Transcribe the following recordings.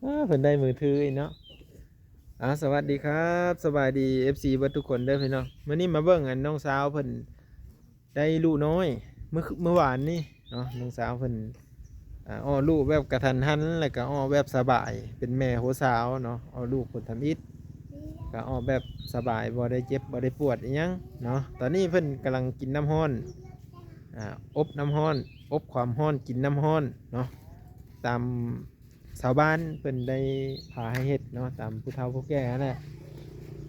ອ້າ ເພິ່ນໄດ້ມືຖືອີກເນາະ. ອ້າ ສະຫວັດດີຄັບ ສະບາຍດີ ເອັຟຊີ ເບິດທຸກຄົນເດີພີ່ນ້ອງ. ມື້ນີ້ມາເບິ່ງອັນນ້ອງສາວເພິ່ນໄດ້ລູກນ້ອຍ ມື້ ມື້ວານນີ້ເນາະ. ນ້ອງສາວເພິ່ນ ອ່າ ອອກລູກແບບກະທັນຫັນ ແລ້ວກະອອກແບບສະບາຍ ເປັນແມ່ຫົວສາວເນາະ. ອອກລູກຜົນທຳອິດ ກະອອກແບບສະບາຍ ບໍ່ໄດ້ເຈັບບໍ່ໄດ້ປວດອີ່ຫຍັງເນາະ. ຕອນນີ້ເພິ່ນກຳລັງກິນນ້ຳຮ້ອນ ອ່າ ອົບນ້ຳຮ້ອນ ອົບຄວາມຮ້ອນ ກິນນ້ຳຮ້ອນເນາະ. ຕາມຊາວບ້ານເພິ່ນໄດ້ພາໃຫ້ເຮັດເນາະ ຕາມຜູ້ເຖົ້າຜູ້ແກ່ຫັ້ນແຫຼະ.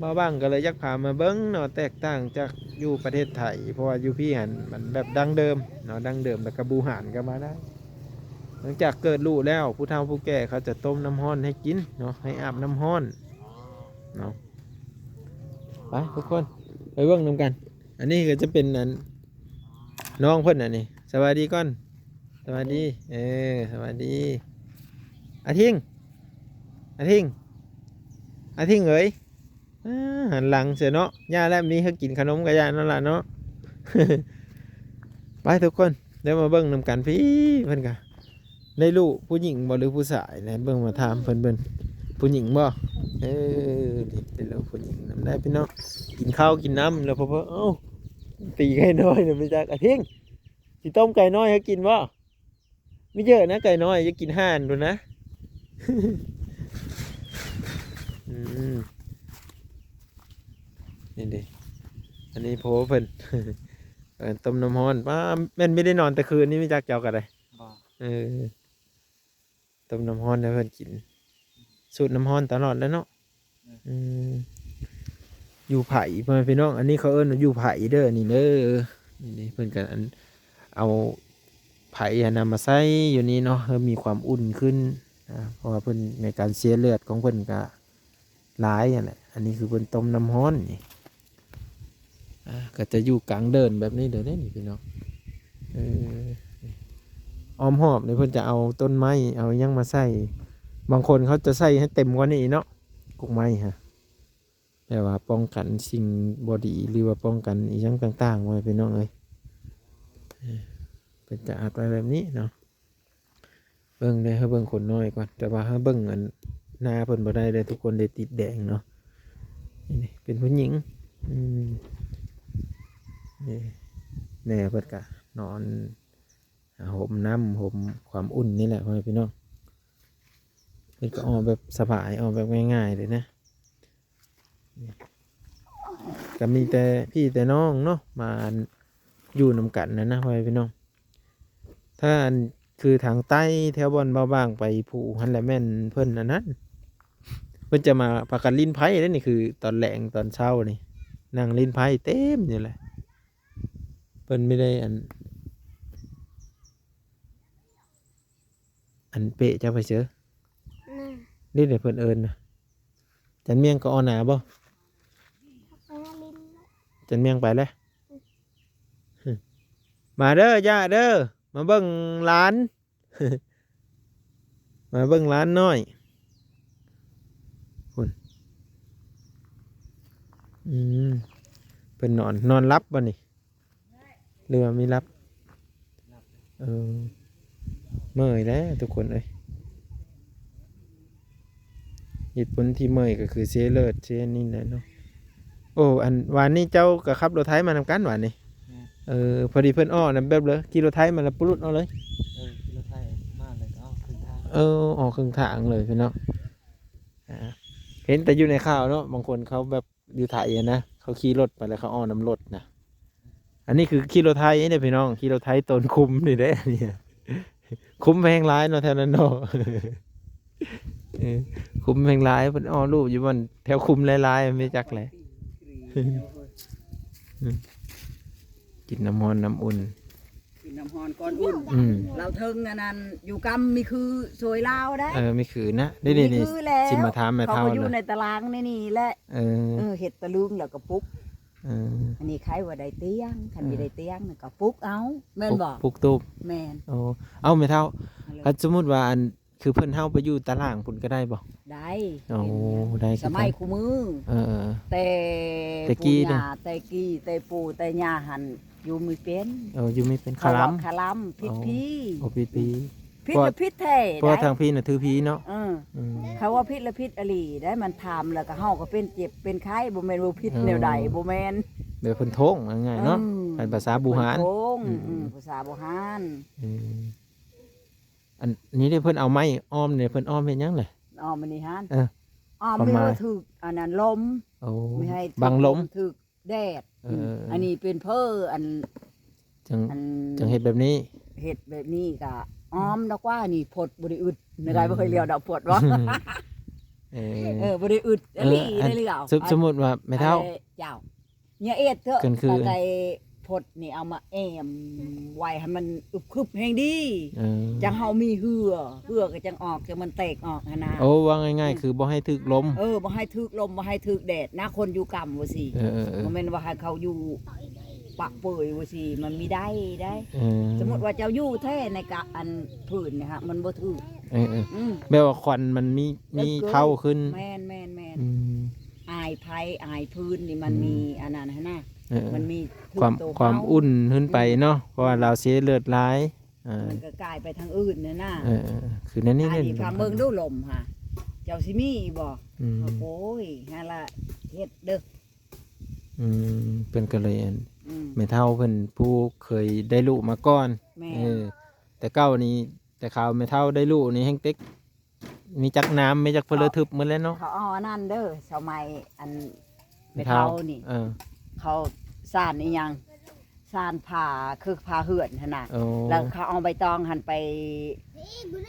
ບ່າວບັງກໍເລີຍຢາກພາມາເບິ່ງເນາະ ແຕກຕ່າງຈາກຢູ່ປະເທດໄທ ເພາະວ່າຢູ່ພີ້ຫັ້ນມັນແບບດັ້ງເດີມເນາະ ດັ້ງເດີມ ແລ້ວກໍບູຮານກໍວ່າໄດ້. ຫຼັງຈາກເກີດລູກແລ້ວ ຜູ້ເຖົ້າຜູ້ແກ່ເຂົາຈະຕົ້ມນ້ຳຮ້ອນໃຫ້ກິນເນາະ ໃຫ້ອາບນ້ຳຮ້ອນເນາະ. ໄປທຸກຄົນ ໄປເບິ່ງນຳກັນ. ອັນນີ້ກໍຈະເປັນອັນ ນ້ອງເພິ່ນອັນນີ້. ສະບາຍດີກ່ອນ ສະບາຍດີ ເອີ ສະບາຍດີ ອາທິງ ອາທິງ ອາທິງເອີຍ. ອ່າ ຫັນຫຼັງເສຍເນາະ ຢ້ານແລ້ວ ມີເຂົາກິນຂະໜົມກໍຢ້ານນັ້ນລະເນາະ. ໄປທຸກຄົນ ດຽວມາເບິ່ງນຳກັນ. ພີ້ ເພິ່ນກະໄດ້ລູກຜູ້ຍິງບໍ່ ຫຼືຜູ້ຊາຍແຫຼະ ເບິ່ງ ມາຖາມເພິ່ນເບິ່ງ. ຜູ້ຍິງບໍ່? ເອີ ນີ້ເປັນລູກຜູ້ຍິງນຳໄດ້ພີ່ນ້ອງ. ກິນເຂົ້າກິນນ້ຳແລ້ວ ເອົາ ຕີໄກ່ນ້ອຍນະ ມີຈັກ ອາທິງ ຊິຕົ້ມໄກ່ນ້ອຍໃຫ້ກິນບໍ່? ມີເຢີະນະ ໄກ່ນ້ອຍ ຢ່າກິນຫ່ານພຸ້ນນະ. ອືມ ນີ້ເດ້ ອັນນີ້ໂພເພິ່ນ ເອີ ຕົ້ມນ້ຳຮ້ອນ. ປ້າ ແມ່ນບໍ່ໄດ້ນອນແຕ່ຄືນນີ້ ມີຈັກເຈົ້າກໍໄດ້. ບໍ່ ເອີ ຕົ້ມນ້ຳຮ້ອນໃຫ້ເພິ່ນກິນ ສູດນ້ຳຮ້ອນຕະຫຼອດແຫຼະເນາະ. ອືມ ຢູ່ໃຜ ພໍ່ແມ່ພີ່ນ້ອງ ອັນນີ້ເຂົາເອີ້ນວ່າຢູ່ໃຜເດີ ນີ້ເດີ. ນີ້ເພິ່ນກໍອັນ ເອົາໃຜຫັ້ນນະມາໃສ່ຢູ່ນີ້ເນາະ ໃຫ້ມີຄວາມອຸ່ນຂຶ້ນ ອ່າ ເພາະວ່າເພິ່ນ ໃນການເສຍເລືອດຂອງເພິ່ນກໍຫຼາຍຫັ້ນແຫຼະ. ອັນນີ້ຄືເພິ່ນຕົ້ມນ້ຳຮ້ອນນີ້ ອ່າ ກໍຈະຢູ່ກາງເດີ່ນແບບນີ້ເດີເດ້ນີ້ພີ່ນ້ອງ. ເອີ ອ້ອມຮອບນີ້ເພິ່ນຈະເອົາຕົ້ນໄມ້ ເອົາຫຍັງມາໃສ່ ບາງຄົນເຂົາຈະໃສ່ໃຫ້ເຕັມກວ່ານີ້ເນາະ ກົກໄມ້ຫັ້ນ ແບບວ່າປ້ອງກັນສິ່ງບໍ່ດີ ຫຼືວ່າປ້ອງກັນອີ່ຫຍັງຕ່າງໆ ພໍ່ແມ່ພີ່ນ້ອງເອີຍ. ເອີ ເພິ່ນຈະອັດໄວ້ແບບນີ້ເນາະ. ເບິ່ງເດີ ໃຫ້ເບິ່ງຄົນນ້ອຍກ່ອນ ແຕ່ວ່າໃຫ້ເບິ່ງອັນໜ້າເພິ່ນບໍ່ໄດ້ເດີ ທຸກຄົນໄດ້ຕິດແດງເນາະ. ນີ້ເປັນຜູ້ຍິງ ອືມ ນີ້ແມ່ເພິ່ນກະນອນຫົ່ມນ້ຳຫົ່ມຄວາມອຸ່ນນີ້ແຫຼະ ພໍ່ແມ່ພີ່ນ້ອງ. ເພິ່ນກໍອອກແບບສະບາຍ ອອກແບບງ່າຍໆເລີຍນະ. ກໍມີແຕ່ພີ່ແຕ່ນ້ອງເນາະ ມາຢູ່ນຳກັນຫັ້ນນະ ພໍ່ແມ່ພີ່ນ້ອງ. ຖ້າອັນຄືທາງໃຕ້ແຖວບ່ອນບ່າວບາງໄປພູຫັ້ນແຫຼະ ແມ່ນເພິ່ນອັນນັ້ນ ເພິ່ນຈະມາພາກັນຫຼິ້ນໄພ້ເດ້ນີ້. ຄືຕອນແລງຕອນເຊົ້ານີ້ ນັ່ງຫຼິ້ນໄພ້ເຕັມຢູ່ແຫຼະ. ເພິ່ນມີໄດ້ອັນ ອັນເປະເຈົ້າໄປເຊີ ນີ້ເດ້ເພິ່ນເອີ້ນນະ. ຈັນມຽງກໍອໍໜາບໍ່? ຈັນມຽງໄປແລ້ວ. ມາເດີ ຍ່າເດີ ມາເບິ່ງຫຼານ ມາເບິ່ງຫຼານນ້ອຍພຸ້ນ. ອືມ ເພິ່ນນອນ ນອນຫຼັບບໍ່ນີ້ ຫຼືວ່າມີຫຼັບ? ເອີ ເມື່ອຍແຫຼະທຸກຄົນເອີຍ. ເຫດຜົນທີ່ເມື່ອຍກໍຄືເສຍເລືອດເສຍອັນນີ້ແຫຼະເນາະ. ໂອ້ ອັນວານນີ້ເຈົ້າກໍຂັບລົດໄຖມານຳກັນວານນີ້? ແມ່ນ. ເອີ ພໍດີເພິ່ນອອກນະ ແບບເລີຍຂີ່ລົດໄຖມາແລ້ວປຸລຸດອອກເລີຍ. ເອີ ຂີ່ລົດໄຖມາແລ້ວກໍອອກເຄິ່ງທາງ. ເອີ ອອກເຄິ່ງທາງເລີຍພີ່ນ້ອງ. ອ່າ ເຫັນແຕ່ຢູ່ໃນຂ່າວເນາະ ບາງຄົນເຂົາແບບ ຢູ່ໄທຫັ້ນນະ ເຂົາຂີ່ລົດໄປແລ້ວເຂົາເອົານຳລົດນະ. ອັນນີ້ຄືຂີ່ລົດໄຖເດ້ພີ່ນ້ອງ ຂີ່ລົດໄຖໂຕນຂຸມນີ້ເດ້ ນີ້ ຂຸມແຮງຫຼາຍເນາະແຖວນັ້ນເນາະ. ເອີ ຂຸມແຮງຫຼາຍ ເພິ່ນເອົາລູກຢູ່ບ່ອນແຖວຂຸມຫຼາຍໆ ແມ່ນຈັກແຫຼະ. ອືມ ກິນນ້ຳຮ້ອນນ້ຳອຸ່ນ ກິນນ້ຳຮ້ອນກ່ອນອຸ່ນ. ອືມ ລາວເທິງອັນນັ້ນຢູ່ກຳມີຄືຊ່ວຍລາວໄດ້. ເອີ ມີຄືນະ ນີ້ໆ ຊິມາຖາມແມ່ເຖົ້າ ເຂົາກໍຢູ່ໃນຕາລາງໃນນີ້ແຫຼະ. ເອີ ເອີ ເຮັດຕະລຶງແລ້ວກໍປຸກ. ເອີ ອັນນີ້ໃຄວ່າໄດ້ຕຽງ ຄັນ ເອີ ມີໄດ້ຕຽງນະກໍປຸກເອົາ ແມ່ນບໍ່? ປຸກຕູບ. ແມ່ນ. ໂອ້ ເອົ້າ ແມ່ເຖົ້າ ຄັນສົມມຸດວ່າອັນ ຄືເພິ່ນເຮົາໄປຢູ່ຕາລາງພຸ້ນກໍໄດ້ບໍ່? ໄດ້. ໂອ້ ໄດ້ຄືກັນ ສະໄໝຄູ່ມື້. ເອີ ແຕ່ ແຕ່ກີ້ ປູ່ຍ່າ ແຕ່ກີ້ ແຕ່ປູ່ແຕ່ຍ່າຫັ້ນຢູ່ມີເປັນ. ເອີ ຢູ່ມີເປັນ ຄະລຳ ຄະລຳ ຜິດຜີ. ໂອ້ ຜິດຜີ ຜິດ ເພາະ ຜິດແທ້ ເພາະວ່າທາງພີ້ນະຖືຜີເນາະ. ເອີ ອືມ ເຂົາວ່າຜິດລະຜິດອີ່ຫຼີໄດ໋ ມັນຖາມແລ້ວກໍເຮົາກໍເປັນເຈັບເປັນໄຂ້ ບໍ່ແມ່ນວ່າຜິດແນວໃດ ເອີ ບໍ່ແມ່ນ ແບບເພິ່ນໂທງ ເອີ ເວົ້າງ່າຍໆເນາະ ເອີ ໃຫ້ພາສາບູຮານ ເພິ່ນໂທງ ອືມ ອືມ ພາສາບູຮານ ອືມ ອັນນີ້ເດ້ ເພິ່ນເອົາໄມ້ອ້ອມນີ້ ເພິ່ນອ້ອມເຮັດຫຍັງລະ? ອ້ອມອັນນີ້ຫັ້ນ ເອີ ອ້ອມ ຄວາມໝາຍ ມີວ່າຖືກອັນນັ້ນລົມ ໂອ້ ມີໃຫ້ ບັງລົມ ຖືກແດດ ເອີ ອືມ ເອີ ອັນນີ້ເປັນເພີ້ ອັນ ຈັ່ງ ອັນ ຈັ່ງເຮັດແບບນີ້ ເຮັດແບບນີ້ກະອ້ອມດອກວ່າ ນີ້ພົດບໍ່ໄດ້ອຶດ ອືມ ນະໄດ້ ບໍ່ເຄີຍລ້ຽວດອກພົດບໍ່ ເອີ ເອີ ບໍ່ໄດ້ອຶດ ເອີ ອີ່ຫຼີ ອັນ ເອີ ສ- ສົມມຸດວ່າແມ່ເຖົ້າ ເຈົ້າ ຢ່າເອັດເຖາະ ກໍຄື ກະໄກ່ພົດນີ້ເອົາມາແອ້ມໄວ້ໃຫ້ມັນອຶບຄຶບແຮງດີ ເອີ ຈັ່ງເຮົາມີເຫື່ອ ເຫື່ອກໍຈັ່ງອອກ ຈັ່ງມັນແຕກອອກຫັ້ນນະ ໂອ້ ເວົ້າງ່າຍໆ ອືມ ຄືບໍ່ໃຫ້ຖືກລົມ ເອີ ບໍ່ໃຫ້ຖືກລົມ ບໍ່ໃຫ້ຖືກແດດນະ ຄົນຢູ່ກຳວ່າຊີ້ ເອີໆໆ ບໍ່ແມ່ນວ່າໃຫ້ເຂົາຢູ່ປະເປີຍວ່າຊີ້ ມັນມີໄດ້ໄດ໋ ເອີ ສົມມຸດວ່າເຈົ້າຢູ່ແທ້ໃນກະ ອັນພື້ນນີ້ຫາ ມັນບໍ່ຖືກ ເອີໆ ອືມ ແບບວ່າຄວັນມັນມີ ມີເຄົ້າຂຶ້ນ ແມ່ນໆໆ ອືມ ອາຍໄຟ ອາຍພື້ນນີ້ມັນ ອືມ ມີອັນນັ້ນຫັ້ນນະ ເອີໆ ມັນມີ ຄວາມ ຄວາມອຸ່ນຂຶ້ນໄປເນາະ ອືມ ເພາະວ່າລາວເສຍເລືອດຫຼາຍ ເອີ ມັນກໍກາຍໄປທາງອື່ນຫັ້ນນະ ເອີໆ ຄືແນວນີ້ ອັນນີ້ຟັງເບິ່ງດູລົມຫາ ເຈົ້າຊິມີບໍ່? ອືມ ໂອ້ຍ ຫັ້ນລະເຮັດເດີ້ ອືມ ເພິ່ນກໍເລີຍ ອັນ ອືມ ແມ່ເຖົ້າເພິ່ນຜູ້ເຄີຍໄດ້ລູກມາກ່ອນ ແມ່ນ ເອີ ແຕ່ເກົ່ານີ້ ແຕ່ຄາວແມ່ເຖົ້າໄດ້ລູກນີ້ແຮ່ງເຕັກ ມີຈັກນ້ຳ ມີຈັກເພີລະທຶບໝົດແລ້ວເນາະ ເຂົາເອົາອັນນັ້ນເດີ້ ສະໄໝອັນແມ່ເຖົ້ານີ້ ເອີ ເຂົາສານອີ່ຫຍັງ ສານຜ້າ ຄືຜ້າເຮືອນຫັ້ນນະ ໂອ້ ແລ້ວເຂົາເອົາໃບຕອງຫັ້ນໄປ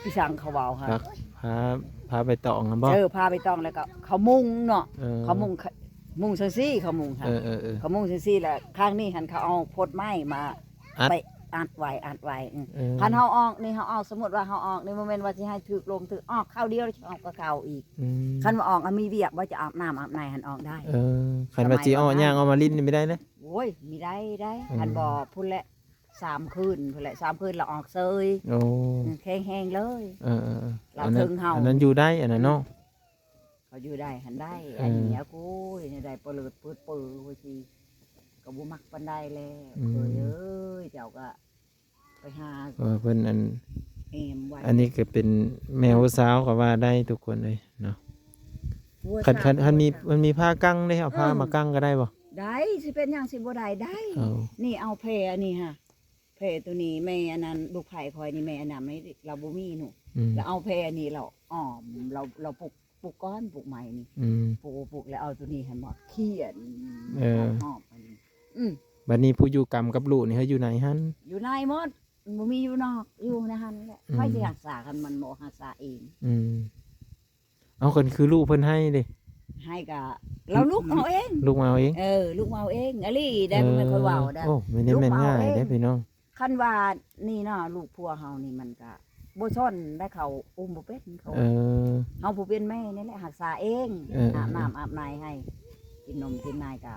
ອີ່ສັງເຂົາເວົ້າຫັ້ນ ຜ້າ ຜ້າ ຜ້າໃບຕອງຫັ້ນບໍ່? ເອີ ຜ້າໃບຕອງ ແລ້ວກໍເຂົາມຸງເນາະ ເອີ ເຂົາມຸງ ມຸງຈັ່ງຊີ້ ເຂົາມຸງຫັ້ນ ເອີໆໆ ເຂົາມຸງຈັ່ງຊີ້ ແລ້ວຂ້າງນີ້ຫັ້ນເຂົາເອົາພົດໄມ້ມາ ອັດ ໄປອັດໄວ້ ອັດໄວ້ ອືມ ເອີ ຄັນເຮົາອອກນີ້ ເຮົາອອກ ສົມມຸດວ່າເຮົາອອກນີ້ ບໍ່ແມ່ນວ່າຊິໃຫ້ຖືກລົມ ຖືກອອກຄາວດຽວ ອອກກໍເກົ່າອີກ ອືມ ຄັນວ່າອອກ ອະ ມີວຽກບໍ່ ຈະອາບນ້ຳອາບໃນຫັ້ນອອກໄດ້ ເອີ ຄັນວ່າຊິອອກຍ່າງອອກມາຫຼິ້ນນີ້ບໍ່ໄດ້ເດ້ ໂອ້ຍ ມີໄດ້ໄດ໋ ອືມ ຄັນບໍ່ພຸ້ນແຫຼະ ສາມຄືນພຸ້ນແຫຼະ ສາມຄືນລະອອກເສີຍ ໂອ້ ອືມ ແຂງແຮງເລີຍ ເອີໆໆ ລາວເທິງເຮົາ ອັນນັ້ນຢູ່ໄດ້ ອັນນັ້ນເນາະ ອືມ ເຂົາຢູ່ໄດ້ຫັ້ນໄດ້ ເອີ ອັນນີ້ ໂອ້ຍ ແນວໃດປະເລີດເປີດເປີວ່າຊີ້ ກໍບໍ່ມັກປານໃດແລ້ວ ອືມ ເອີຍ ເຈົ້າກໍໄປຫາ ເອີ ເພິ່ນອັນ ແອ້ມໄວ້ ອັນນີ້ກໍເປັນແມ່ຫົວສາວກໍວ່າໄດ້ທຸກຄົນເອີຍເນາະ ຫົວສາວ ຄັນ ຄັນ ຄັນມີ ມັນມີຜ້າກັ້ງເດ້ ເອົາຜ້າ ເອີ ມາກັ້ງກໍໄດ້ບໍ່? ໄດ້ ຊິເປັນຫຍັງຊິບໍ່ໄດ້ ໄດ້ ເອົາ ນີ້ເອົາແພອັນນີ້ຫາ ແພໂຕນີ້ແມ່ອັນນັ້ນ ລູກໃພ້ຂ້ອຍນີ້ ແມ່ອັນນັ້ນ ລາວບໍ່ມີໜູ ອືມ ລາວເອົາແພນີ້ ລາວອ້ອມ ລາວ ລາວປຸກ ປຸກກ່ອນ ປຸກໃໝ່ນີ້ ອືມ ປຸກ ປຸກແລ້ວເອົາໂຕນີ້ຫັ້ນມາຂຽນ ເອີ ຮອບໆ ອັນນີ້ ອືມ ບັດນີ້ຜູ້ຢູ່ກຳກັບລູກນີ້ ເຮົາຢູ່ໃນຫັ້ນ ຢູ່ໃນໝົດ ບໍ່ມີຢູ່ນອກ ຢູ່ໃນຫັ້ນແຫຼະ ອືມ ໃຜຊິຮັກສາ ຄັນມັນບໍ່ຮັກສາເອງ ອືມ ເອົາ ຄັນຄືລູກເພິ່ນໃຫ້ເດ້ ໃຫ້ກະລາວລຸກເອົາເອງ ລຸກມາເອົາເອງ ເອີ ລຸກມາເອົາເອງ ອີ່ຫຼີເດ້ ເອີ ບໍ່ແມ່ນຂ້ອຍເວົ້າເດ້ ໂອ້ ບໍ່ໄດ້ແມ່ນງ່າຍເດ້ພີ່ນ້ອງ ຄັນວ່ານີ້ເນາະ ລູກຜົວເຮົານີ້ມັນກະບໍ່ຊອນໄດ້ ເຂົາອຸ້ມບໍ່ເປັນ ເຂົາ ເອີ ເຮົາຜູ້ເປັນແມ່ນີ້ແຫຼະຮັກສາເອງ ເອີ ອາບນ້ຳອາບໃນໃຫ້ ກິນນົມກິນໃນກະ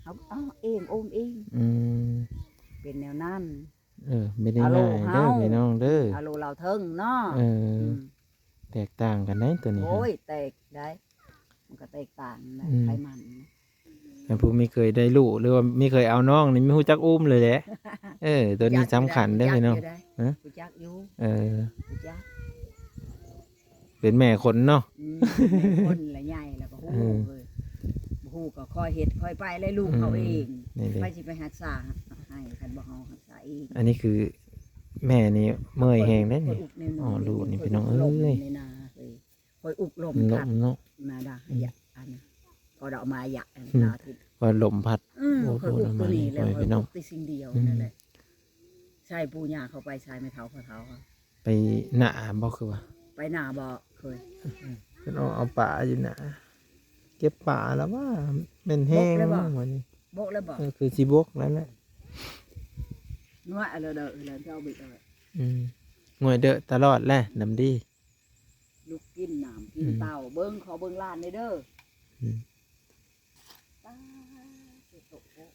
ເຮົາເອົາເອງ ອຸ້ມເອງ ອືມ ເປັນແນວນັ້ນ ເອີ ບໍ່ໄດ້ງ່າຍເດີພີ່ນ້ອງເດີ ອາໂລລາວເທິງເນາະ ເອີ ອືມ ແຕກຕ່າງກັນໄດ໋ຕົວນີ້ ໂອ້ຍ ແຕກໄດ໋ ມັນກໍແຕກຕ່າງນະ ອືມ ໃຜມັນ ແຕ່ຜູ້ມີເຄີຍໄດ້ລູກ ຫຼືວ່າມີເຄີຍເອົານ້ອງນີ້ ມີຮູ້ຈັກອຸ້ມເລີຍແຫຼະ ເອີ ຕົວນີ້ສຳຄັນເດີພີ່ນ້ອງ ຮູ້ຈັກຢູ່ ເອີ ຮູ້ຈັກ ເປັນແມ່ຄົນເນາະ ອືມ ເປັນແມ່ຄົນລະໃຫຍ່ລະກໍຮູ້ ເອີ ເອີ ບໍ່ຮູ້ກໍຄ່ອຍເຮັດຄ່ອຍໄປແຫຼະ ລູກເຮົາເອງ ອືມ ນີ້ເດ້ ໃຜຊິໄປຮັກສາໃຫ້ ຄັນບໍ່ເຮົາຮັກສາເອງ ອັນນີ້ຄືແມ່ນີ້ເມື່ອຍແຮງເດ້ນີ້ ອໍ ລູກນີ້ພີ່ນ້ອງເອີຍ ຂ້ອຍອຸກລົມນີ້ນະ ຂ້ອຍອຸກລົມ ລົມພັດເນາະ ມາດາ ອືມ ຢາກອັນ ກໍດອກມາຢາກອັນ ອືມ ນາທິດ ວ່າລົມພັດ ອືມ ໂອ້ ຂ້ອຍອຸກຕົວນີ້ແຫຼະ ຂ້ອຍອຸກແຕ່ສິ່ງດຽວ ອືມ ນັ້ນແຫຼະ ໃສ່ປູ່ຍ່າເຂົ້າໄປ ໃສ່ແມ່ເຖົ້າພໍ່ເຖົ້າ ໄປໜ້າບໍ່ ຄືວ່າ ໄປໜ້າບໍ່ເຄີຍ ເພິ່ນເອົາ ເອົາປາຢູ່ໜ້າ ເກັບປາແລ້ວວ່າ ແມ່ນແຮງ ບົກແລ້ວບໍ່ ມື້ນີ້ ບົກແລ້ວບໍ່ ເອີ ຄືຊິບົກນັ້ນແຫຼະ ງວດເດີ ເດີ ເດີ ເຈົ້າບິດເອົາ ອືມ ງວດເດີຕະຫຼອດແຫຼະ ນຳດີ ລູກກິນນ້ຳກິນເຕົ້າ ອືມ ເບິ່ງ ຂໍເບິ່ງຫຼານແດ່ເດີ ອືມ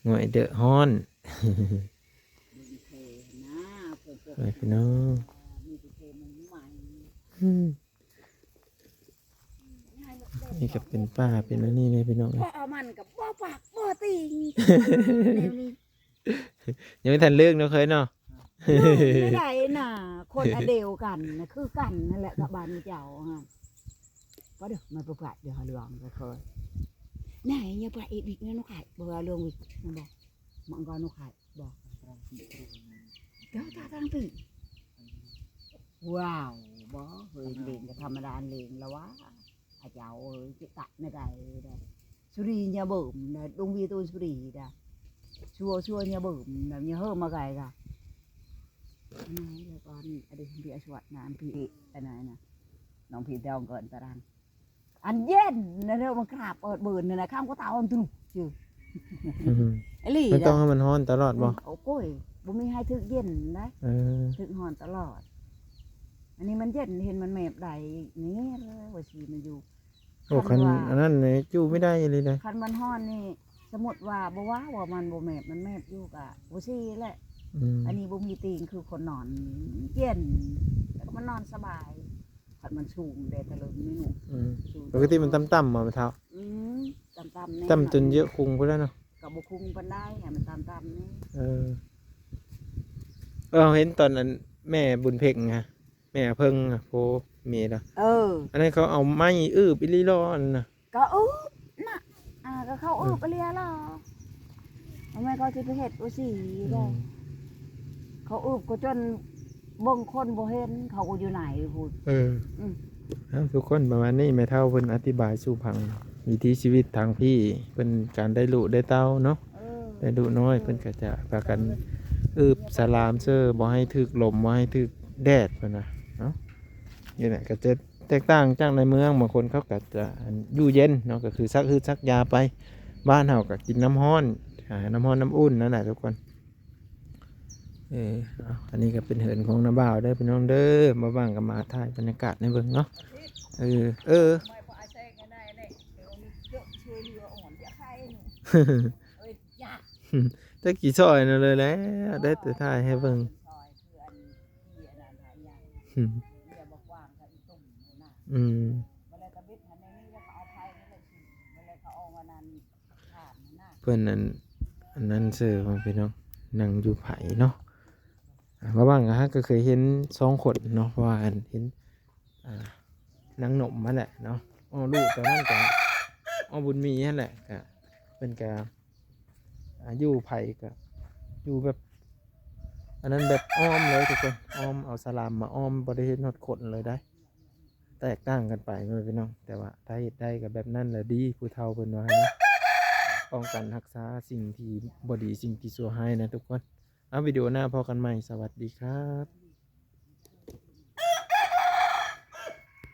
ງວດເດີຮ້ອນ ເບິ່ງແພນະ ເພິ່ນ ເອີ ພີ່ນ້ອງ ມີແຕ່ແພໃໝ່ ອືມ ນີ້ກໍເປັນປ່າເປັນອັນນີ້ເດ້ພີ່ນ້ອງເອີຍ ເພາະເອົາມັນກໍບໍ່ປາກບໍ່ຕີງ ແນວນີ້ ຍັງບໍ່ທັນເລີກເນາະເຄີຍເນາະ ເອີ ໄດ້ນະ ຄົນອັນດຽວກັນນະ ຄືກັນນັ້ນແຫຼະກັບບ້ານເຈົ້າຫັ້ນ Waduh, mai peubuat deh luang ke khôi. Nah, nya buat ik wik ngan nukhai, bawa luang wik, nambah. Mak engkau nukhai, bah. Kau tak tang tu. Wow, bah, hei, ling ke thama daan ling la wa. Ajau, hei, cik tak nadai dah. Suri nya bom dah, dong wi tu suri dah. Sua, sua nya bom dah, nya heu makai ka. Anai la kon, aduh, bi aswat na, bi, anai na. Nong bi dong kon tarang. ອັນເຢັນນະເດີ ມັນກາບເປີດເບີນນັ້ນນະ ຂ້າມກໍຕາອ່ອນຕລຸກຊື່ ອືມ ອີ່ຫຼີ ມັນຕ້ອງໃຫ້ມັນຮ້ອນຕະຫຼອດບໍ່? ອືມ ໂອ້ໂກຍ ບໍ່ມີໃຫ້ຖືກເຢັນນະ ເອີ ຖືກຮ້ອນຕະຫຼອດ. ອັນນີ້ມັນເຢັນ ເຫັນມັນແມບໄດ້ ນີ້ວ່າຊິມາຢູ່ ໂອ້ ຄັນ ຄັນວ່າ ອັນນັ້ນນີ້ຢູ່ບໍ່ໄດ້ອີ່ຫຼີເດ້ ຄັນມັນຮ້ອນນີ້ ສົມມຸດວ່າບໍ່ວ່າວ່າມັນບໍ່ແມບ ມັນແມບຢູ່ກະບໍ່ຊິແຫຼະ ອືມ ອັນນີ້ບໍ່ມີຕີງຄືຄົນນອນເຢັນ ແລ້ວກໍມັນນອນສະບາຍ. ຄັນມັນສູງແດ່ຕະເລີງນີ້ໜູ ອືມ ສູງ ປົກກະຕິມັນຕ່ຳໆ ບໍ່ແມ່ເຖົ້າ? ອືມ ຕ່ຳໆ ແນ່ ຕ່ຳຈົນເຍາະຄຸງພຸ້ນແລ້ວເນາະ ກໍບໍ່ຄຸງປານໃດ ໃຫ້ມັນຕ່ຳໆ ນີ້ ເອີ ເອີ ເຮົາເຫັນຕອນນັ້ນແມ່ບຸນເພັງນະ ແມ່ເພິ່ງນະ ໂອ້ ເມລະ ເອີ ອັນນັ້ນເຂົາເອົາໄມ້ອຶບອີ່ຫຼີຫຼໍ ອັນນັ້ນນະ? ກໍອຶບນະ ອ່າ ກໍເຂົາອຶບ ເອີ ອີ່ຫຼີຫຼໍ ແມ່ນເຂົາຊິໄປເຮັດອຸຊີ ອືມ ເດ້ ເຂົາອຶບກໍຈົນເບິ່ງຄົນບໍ່ເຫັນ ເຂົາກໍຢູ່ໃນພຸ້ນ ເອີ ອືມ ເອົາ ທຸກຄົນ ປະມານນີ້ ແມ່ເຖົ້າເພິ່ນອະທິບາຍສູ່ຟັງ ວິຖີຊີວິດທາງພີ້ ເພິ່ນການໄດ້ລູກໄດ້ເຕົ້າເນາະ ເອີ ໄດ້ລູກນ້ອຍ ເອີ ເພິ່ນກໍຈະພາກັນອຶບສະຫຼາມເຊີ ບໍ່ໃຫ້ຖືກລົມ ບໍ່ໃຫ້ຖືກແດດ ເພິ່ນວ່າເນາະ ນີ້ແຫຼະ ກໍຈະ ແຕກຕ່າງຈາກໃນເມືອງ ບາງຄົນເຂົາກໍຈະ ອັນ ຢູ່ເຢັນເນາະ ກໍຄືຊັກຮືດຊັກຢາໄປ. ບ້ານເຮົາກໍກິນນ້ຳຮ້ອນ ຫານ້ຳຮ້ອນນ້ຳອຸ່ນນັ້ນແຫຼະທຸກຄົນ. ເອີ ເອົາ ອັນນີ້ກໍເປັນເຮືອນຂອງນ້າບ່າວເດີພີ່ນ້ອງເດີ ວ່າງໆກໍມາຖ່າຍບັນຍາກາດໃຫ້ເບິ່ງເນາະ. ເອີ ເອີ ແຕ່ກີ້ຊ່ອຍນັ້ນເລີຍແຫຼະ ໄດ້ແຕ່ຖ່າຍໃຫ້ເບິ່ງ. ອືມ ເພິ່ນອັນ ອັນນັ້ນເຊີ ພີ່ນ້ອງ ນັ່ງຢູ່ໃຜເນາະ. ອ່າ ບາງຄັ້ງກໍເຄີຍເຫັນສອງຄົນເນາະ ເພາະວ່າອັນເຫັນ ອ່າ ນາງໜົມຫັ້ນແຫຼະເນາະ ອໍ ລູກຕອນນັ້ນກໍ ອໍ ບຸນມີຫັ້ນແຫຼະ ກະເພິ່ນກະ ອ່າ ຢູ່ໃຜກະຢູ່ແບບ ອັນນັ້ນແບບອ້ອມເລີຍທຸກຄົນ ອ້ອມ ເອົາສະຫຼາມມາອ້ອມ ບໍ່ໄດ້ເຫັນຮອດຄົນເລີຍໄດ໋. ແຕກຕ່າງກັນໄປເນາະພີ່ນ້ອງ ແຕ່ວ່າຖ້າເຮັດໄດ້ກໍແບບນັ້ນແຫຼະດີ ຜູ້ເຖົ້າເພິ່ນວ່ານະ ປ້ອງກັນຮັກສາສິ່ງທີ່ບໍ່ດີ ສິ່ງທີ່ຊົ່ວຮ້າຍນະທຸກຄົນ. ເອົາ ວິດີໂອໜ້າພໍ້ກັນໃໝ່ ສະຫວັດດີຄັບ.